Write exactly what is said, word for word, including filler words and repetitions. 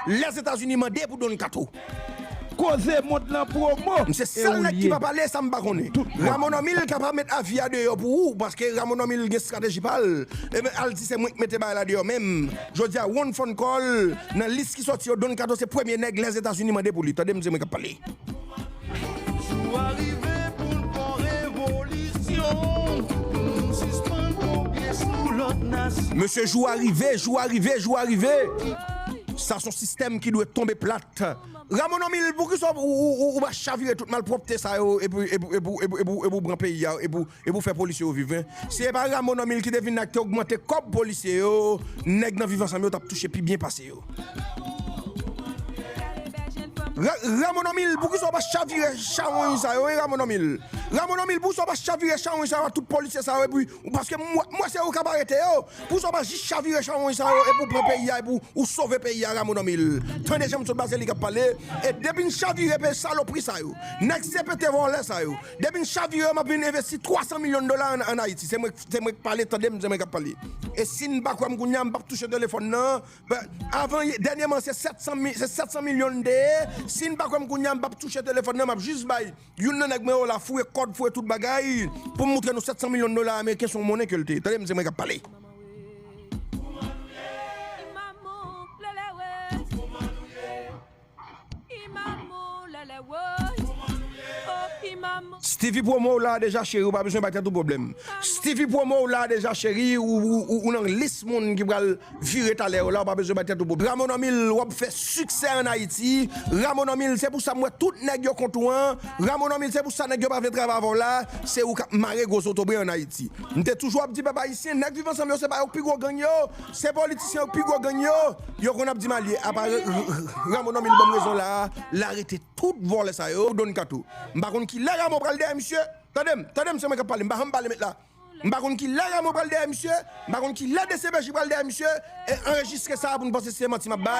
Lèzetazini mande pou Don Kato. Koze mond lan pwomo. M se sèl nèg ki pa pale, sa m pa konnen. Ramonòmil ka pa met avi a deyò pou ou, paske Ramonòmil gen estrateji pa l. Ebyen, al di se mwen k mete bagay la deyò menm. Jodi a, one phone call, nan lis ki sòti yo, Don Kato se premye nèg Lèzetazini mande pou li. Tande m, se mwen k ap pale. Jou a rive pou n fè yon revolisyon, pou n sispann kopye sou lòt nasyon. Mesye, jou a rive, jou a rive, jou a rive. Sa se yon sistèm ki dwe tonbe plat. Ramonòmil, poukisa w, w, w, w pa chavire tout malpwòpte sa yo epi, epi, epi, epi, epi, epi w pran peyi a, epi, epi w fè polisye yo viv, en? Si se pa Ramonòmil ki te vin la, ki te ogmante kòb polisye yo, nèg nan Viv Ansanm yo t ap touche pi byen pase yo. Ra-, Ramonòmil, poukisa w pa chavire chawony sa yo, en, Ramonòmil? Ramonòmil, poukisa w pa chavire chawony sa yo a tout polisye sa yo, epi, paske m wè, m wè se ou k ap arete yo. Poukisa w pa jis chavire chawony sa yo epi w pran peyi a, epi w, w sove peyi a, Ramonòmil? Tande jan Msot Bazeli k ap pale. E depi n chavire peyi salopri sa yo, nèg C P T vòlè sa yo, depi n chavire yo, m ap vin envesti twa san milyon dola ann, ann Ayiti. Se mwen, se mwen k pale, tande m, se mwen k ap pale. E si n pa kwè m kounye a, m p ap touche telefòn nan. Avan, dènyèman, se sèt san mi-, se sèt san milyon n te ye. Si n pa kwè m kounye a, m p ap touche telefòn nan, m ap jis bay youn nan nèg mwen yo la, foure kòd, foure tout bagay, pou m moutre nou sèt san milyon dola ameriken se yon monnen ke l te ye. Tande m, se mwen k ap pale. Stevie Promo w la deja, cheri, ou pa bezwen bay tèt ou pwoblèm. Stevie Promo w la deja, cheri, ou, ou, ou, ou nan lis moun ki pral vire talè yo la, ou pa bezwen bay tèt ou pwoblèm. Ramonòmil, w ap fè siksè ann Ayiti. Ramonòmil, se pou sa m wè tout nèg yo kont ou an. Ramonòmil, se pou sa nèg yo pa vle travay avè w la. Se ou k ap mare gwo zotobre ann Ayiti. M te toujou ap di pèp ayisyen, nèg Viv Ansanm yo, se pa yo k pi gwo gang yo. Se politisyen yo k pi gwo gang yo. Yo konn ap di m al ye. Apa Ramonòmil ban m rezon la, l arete tout vòlè sa yo, Don Kato. M pa konn kilè Ramo pral dèyè misye. Tande m, tande m, se mwen k ap pale, m pa janm pale met la. M pa konn kilè Ramo pral dèyè misye, m pa konn kilè D C P J pral dèyè misye, e anrejistre sa pou n panse se manti m ap bay.